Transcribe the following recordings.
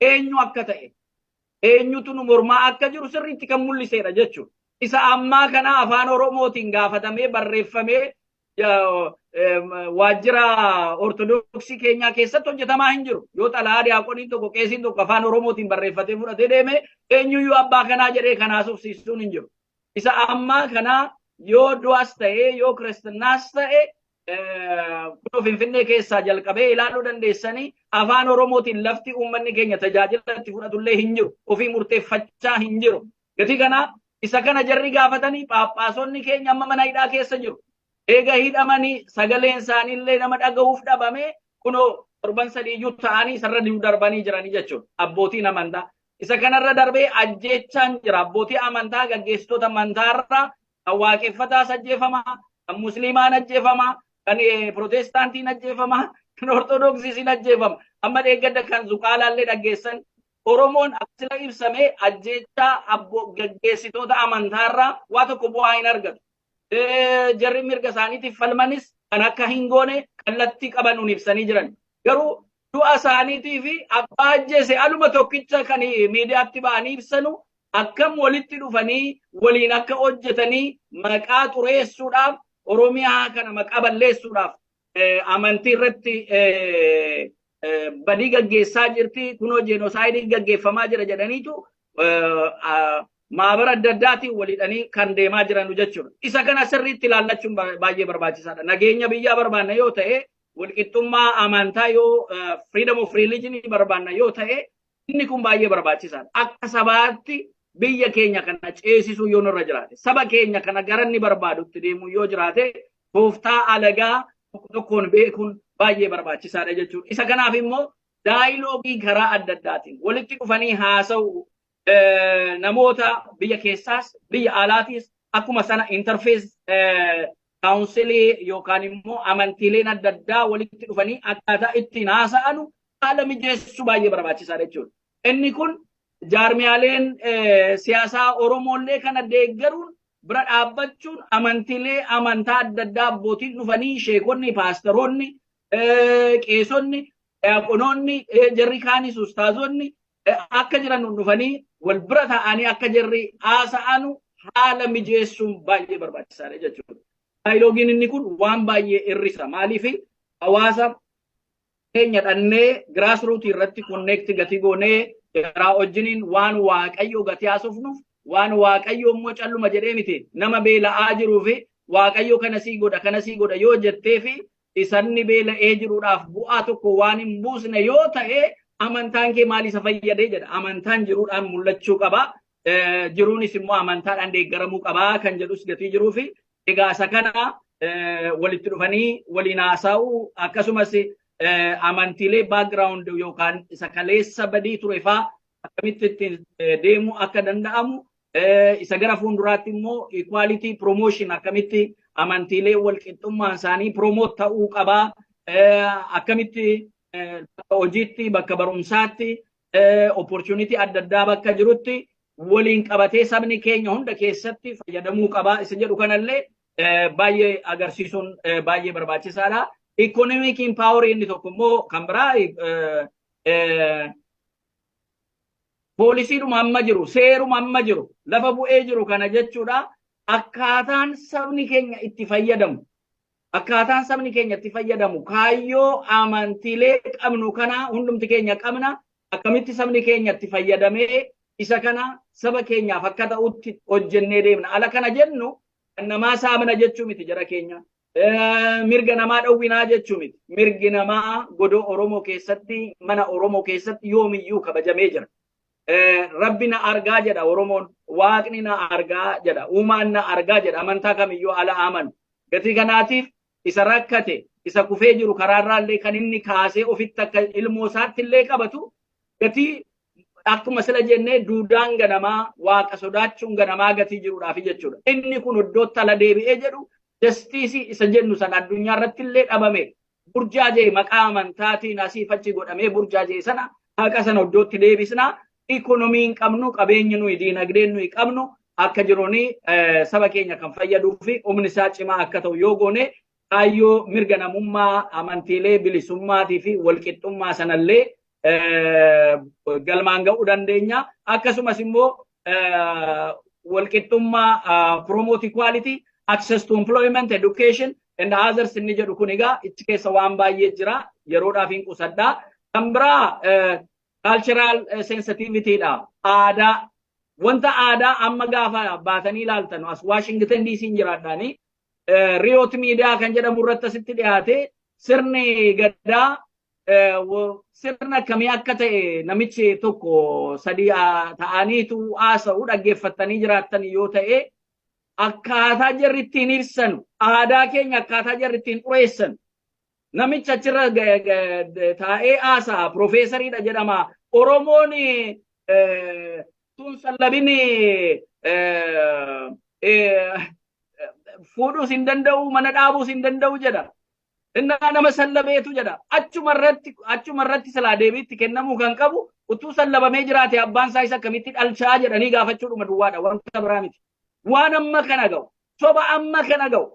Eenyu akka ta'e, eenyutu nu mormaa akka jiru sirriitti kan mul'isedha jechuudha. Isa ammaa kana afaan Oromootiin gaafatamee barreeffamee waajjira Ortodoksii keenyaa keessatti hojjetamaa hin jiru. Yoo xalayaa diyaaqoniin tokko, qeesiin tokko afaan Oromootiin barreeffatee fudhatee deeme, eenyuyyuu abbaa kanaa jedhee kanaas ofsiisuun hin jiru. Isa ammaa kana yoo du'as ta'e, yoo kiristinnaas ta'e, kunoo Finfinnee keessaa jalqabee ilaaluu dandeessanii, afaan Oromootiin lafti uummanni keenya tajaajila itti fudhatullee hin jiru. Ofii murteeffachaa hin jiru. Gatii kana isa kana jarri gaafatanii, phaaphaasonni keenya amma mana hidhaa keessa jiru. Eega hidhamanii sagaleen isaaniillee nama dhaga'uuf dhabame, kunoo torban 3 iyyuu ta'anii isarra darbanii jiranii jechuudha. Abbootiin amantaa. Isa kanarra darbee ajjeechaan jira. Abbootii amantaa, gaggeessitoota amantaarra kan waaqeffataas ajjeefama, kan musliimaan ajjeefama, kan pirootestaantiin ajjeefama, kan ortodoksiisiin ajjeefama. Amma deeggadda kan Zuqaalaallee dhaggeessan, Oromoon akkasila ibsamee ajjeechaa abboo gaggeessitoota amantaarraa waa tokko bu'aa hin argatu. Jarri mirga isaaniitiif falmanis kan akka hin goone kallattii qabanuun ibsanii jiran. Garuu du'a isaaniitii fi abbaa ajjeese aluma tokkicha kan miidiyaatti ba'anii ibsanu, akkam walitti dhufanii waliin akka hojjetanii maqaa xureessuudhaaf, Oromiyaa kana maqaa balleessuudhaaf amantii irratti badii gaggeessaa jirti, kunoo genocide gaggeeffamaa jira jedhaniitu maabara adda addaatiin walidhanii kan deemaa jiranu jechuudha. Isa kana sirriitti ilaallachuun baay'ee barbaachisaadha. Nageenya biyyaa barbaanna yoo ta'e, walqixxummaa amantaa yoo, freedom of religion barbaanna yoo ta'e, inni kun baay'ee barbaachisaadha. Akka sabaatti biyya keenya kana ceesisuu yoo nurra jiraate, saba keenya kana gara inni barbaadutti deemuu yoo jiraate, tooftaa alagaa tokko tokkoon beekuun baay'ee barbaachisaadha jechuudha. Isa kanaaf immoo dialogue karaa adda addaatiin walitti dhufanii haasa'u, namoota biyya keessaas biyya alaatiis akkuma sana interfaith council yookaan immoo amantiileen adda addaa walitti dhufanii akkaataa ittiin haasa'anu haala mijeessuu baay'ee barbaachisaadha jechuudha. Inni kun jaarmiyaaleen siyaasaa Oromoollee kana deeggaruun, bira dhaabbachuun, amantiilee amantaa adda addaa abbootiin dhufanii, sheekonni, paasteroonni, qeesonni, diyaaqonoonni, jarri kaanis ustaazonni akka jiran dhufanii wal bira ta'anii akka jarri haasa'anu haala mijeessuun baay'ee barbaachisaadha jechuudha. Dialogue-iin inni kun waan baay'ee hir'isa. Maaliif? Hawaasa keenya dhannee grassroot irratti connect gatii goonee garaa wajjiniin waan Waaqayyo gatii haasofnuuf, waan Waaqayyo immoo calluma jedhee miti. Nama beela'aa jiruu fi Waaqayyo kana sii godha, kana sii godha yoo jettee fi isanni beela'ee jiruudhaaf bu'aa tokko waan hin buusne yoo ta'e, amantaan kee maal isa fayyadee jedha. Amantaan jiruudhaan mul'achuu qaba. Jiruunis immoo amantaadhaan deeggaramuu qaba kan jedhus gatii jiruu fi egaa isa kana walitti dhufanii waliin haasa'uu, akkasumas amantiilee background yookaan isa kaleessa badii ture faa akkamitti ittiin deemuu akka danda'amu, isa gara fuulduraatti immoo equality promotion, akkamitti amantiilee walqixxummaan isaanii promote ta'uu qabaa, akkamitti bakka hojiitti, bakka barumsaatti, opportunity adda addaa bakka jirutti waliin qabatee sabni keenya hunda keessatti fayyadamuu qabaa isa jedhu kanallee baay'ee agarsiisuun baay'ee barbaachisaadha. Economic power inni tokko immoo kan biraa poolisiidhuma amma jiru, seeruma amma jiru, lafa bu'ee jiru kana jechuudha. Akkaataan sabni keenya itti fayyadamu, akkaataan sabni keenya itti fayyadamu, kaayyoo amantiilee qabnu kana hundumti keenya qabna. Akkamitti sabni keenya itti fayyadamee isa kana saba keenyaaf akka ta'utti hojjennee deemna. Ala kana jennu kan namaa saamna jechuu miti jara keenya. Mirga namaa dhowwinaa jechuu miti. Mirgi namaa godoo Oromoo keessatti, mana Oromoo keessatti yoomiyyuu kabajamee jira. Rabbi na argaa jedha Oromoon. Waaqni na argaa jedha. Uumaan na argaa jedha. Amantaa kamiyyuu ala amanu. Gatii kanaatiif isa rakkate, isa kufee jiru karaarraallee kan inni kaasee ofitti akka ilmoo isaatti illee qabatu, gatii akkuma sila jennee duudaan ganamaa waaqa sodaachuun ganamaa gatii jiruudhaaf jechuudha. Inni kun iddootti ala deebi'ee jedhu justice isa jennu sana addunyaa irratti illee dhabame, burjaajee maqaa amantaatiin asiif achi godhamee burjaajee sana haqa sana iddootti deebisna. Ikonomii hin qabnu, qabeenyi nuyi, diinagdeen nuyi qabnu akka jiruuni saba keenya kan fayyaduu fi humni isaa cimaa akka ta'u yoo goone, kaayyoo mirga namummaa, amantiilee, bilisummaatii fi walqixxummaa sanallee galmaan Galmaan ga'uu dandeenya. Akkasumas immoo walqixxummaa, promote equality, access to employment, education and others inni jedhu kun egaa ichi keessa waan baay'ee jira. Yeroodhaaf hin qusadhaa. Kan biraa cultural sensitivity dha. Aadaa, wanta aadaa amma gaafa baatanii ilaaltan, as Washington DC jiraadhaani, Riyoot Miidiyaa kan jedhamu irratti asitti dhiyaate, sirni Gadaa sirna akkamii akka ta'e namichi tokko sadii ta'aniitu haasa'u dhaggeeffattanii jiraattan yoo ta'e, akkaataa jarri ittiin ibsan, aadaa keenya akkaataa jarri ittiin xureessan, namicha achirra taa'ee haasa'a, piroofeesariidha jedhama. Oromoon tun sallabin fuudhuus hin danda'u, mana dhaabuus hin danda'u jedha. Innaa nama sallabeetu jedha. Achuma irratti silaa deebiitti kennamuu kan qabu, utuu sallabamee jiraate abbaan isaa isa akkamitti dhalchaa jedhanii gaafachuudhuma duwwaadha, wanta biraa miti. Waan amma kana ga'u, soba amma kana ga'u,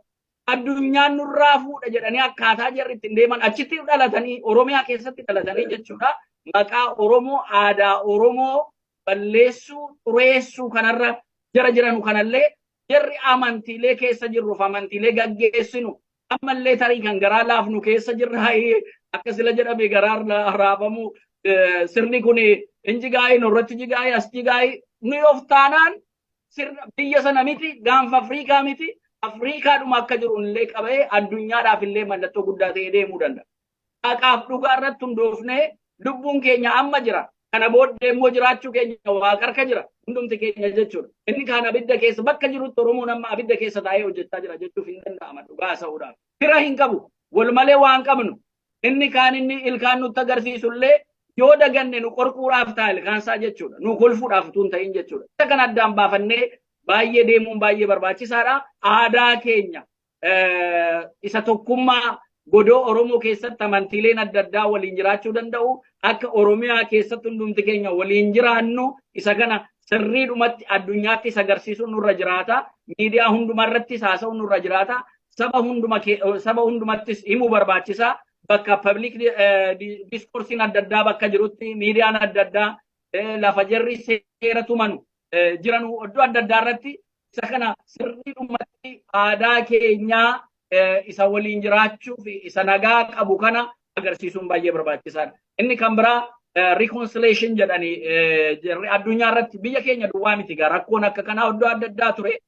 addunyaan nurraa fuudha jedhanii akkaataa jarri ittiin deeman, achitti dhalatanii, Oromiyaa keessatti dhalatanii jechuudha. Maqaa Oromoo, aadaa Oromoo balleessuu, xureessuu kanarra jara jiranu kanallee, jarri amantiilee keessa jirruuf amantiilee gaggeessinu ammallee tarii kan garaa laafnu keessa jirra. Akka sila jedhame garaa raafamu, sirni kun hin jigaa'ii, nurratti jigaa'ii, as jigaa'ii, nu of taanaan sirna biyya sana miti, gaanfa Afriikaa miti, Afriikaadhuma akka jiru illee qabee addunyaadhaaf illee mallattoo guddaa ta'ee deemuu danda'a. Haqaaf dhugaa irratti hundoofnee, lubbuun keenya amma jira. Kana booddee immoo jiraachuu keenya waaqa harka jira. Hundumti keenya jechuudha. Inni kaan abidda keessa bakka jirutti, Oromoon amma abidda keessa taa'ee hojjechaa jira jechuuf hin danda'ama dhugaa haasa'uudhaaf. Fira hin qabu. Wal malee waan qabnu. Inni kaan inni ilkaan nutti agarsiisu illee yoo daganne nu qorquudhaaf ta'a ilkaansaa jechuudha. Nu kolfuudhaaf utuu hin ta'in jechuudha. Isa kana addaan baafannee baay'ee deemuun baay'ee barbaachisaadha. Aadaa keenya isa tokkummaa godoo Oromoo keessatti amantiileen adda addaa waliin jiraachuu danda'u. Akka Oromiyaa keessatti hundumti keenya waliin jiraannu, isa kana sirriidhumatti addunyaattis agarsiisuun nurra jiraata. Miidiyaa hundumarrattis haasa'uun nurra jiraata. Saba hundumattis himuu barbaachisa. Bakka public discourse adda addaa bakka jirutti, miidiyaan adda addaa, lafa jarri seera tumanu jiranu, iddoo adda addaa irratti isa kana sirriidhumatti aadaa keenyaa isa waliin jiraachuu fi isa nagaa qabu kana agarsiisuun baay'ee barbaachisaadha. Inni kan biraa reconciliation jedhanii jarri addunyaa irratti, biyya keenya duwwaa miti gaa, rakkoon akka kanaa iddoo adda addaa ture.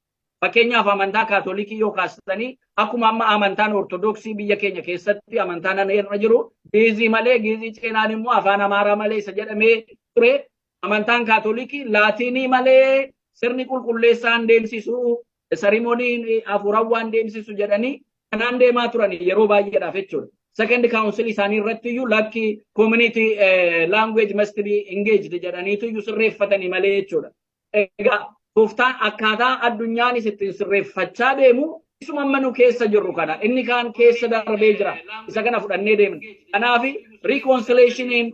Fakkeenyaaf amantaa Kaatolikii yoo kaastanii, akkuma amma amantaan Ortodoksii biyya keenya keessatti amantaan irra jiru Giizii malee, Giizii ceenaan immoo afaan Amaaraa malee isa jedhamee ture. Amantaan Kaatolikii Laatiinii malee sirni qulqulleessaan deemsisu, ceremony hafuurawwan deemsisu jedhanii kanaan deemaa turan yeroo baay'eedhaaf jechuudha. Second council isaanii irratti iyyuu lakki, community language must be engaged jedhaniitu iyyuu sirreeffatanii malee jechuudha. Egaa tooftaan akkaataa addunyaanis ittiin sirreeffachaa deemu isuma amma nu keessa jirru kana, inni kaan keessa darbee jira, isa kana fudhannee deemna. Kanaaf reconciliationiin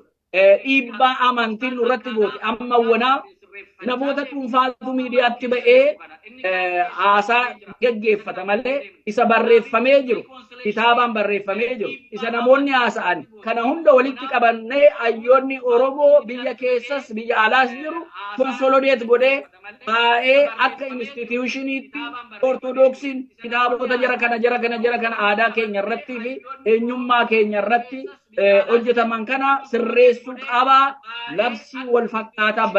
dhiibbaa amantiin nurratti goote amma wanaa namoota dhuunfaatu miidiyaatti ba'ee haasaa geggeeffata malee, isa barreeffamee jiru, kitaabaan barreeffamee jiru, isa namoonni haasa'an kana hunda walitti qabannee, hayyoonni Oromoo biyya keessas biyya alaas jiru consolidate godhee taa'ee, akka institutioniitti Ortodoksiin kitaabota jara kana jara kana jara kana aadaa keenya irratti fi eenyummaa keenya irratti hojjetaman kana sirreessuu qabaa. Labsii wal fakkaataa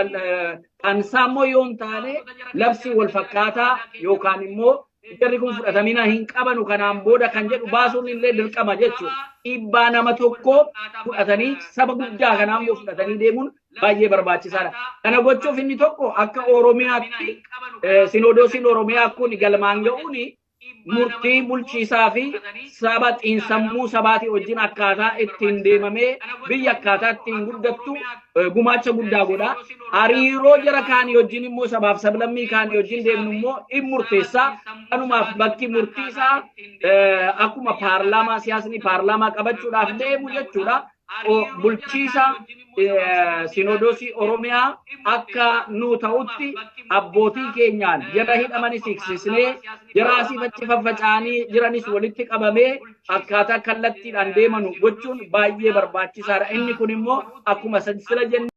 kan isaammoo yoo hin taane, labsii wal fakkaataa yookaan immoo jarri kun fudhatamina hin qabanu kanaan booda kan jedhu baasuun illee dirqama jechuudha. Dhiibbaa nama tokko fudhatanii saba guddaa kanaa immoo fudhatanii deemuun baay'ee barbaachisaadha. Kana gochuuf inni tokko akka Oromiyaatti Sinodoosiin Oromiyaa kun galmaan ga'uun murtii bulchiisaa fi saba, xiinsammuu sabaatii wajjin akkaataa ittiin deemamee biyya akkaataa ittiin guddattu gumaacha guddaa godha. Hariiroo jara kaanii wajjin immoo, sabaaf sablammii kaanii wajjin deemnu immoo in murteessaa. Kanumaaf bakki murtii isaa akkuma paarlaamaa, siyaasni paarlaamaa qabachuudhaaf deemu jechuudha. Bulchiisa Sinodoosii Oromiyaa akka nu ta'utti abbootii keenyaan jara hidhamanis hiiksisnee, jara asii achi faffaca'anii jiranis walitti qabamee akkaataa kallattiidhaan deemanu gochuun baay'ee barbaachisaadha. Inni kun immoo akkuma sila jenne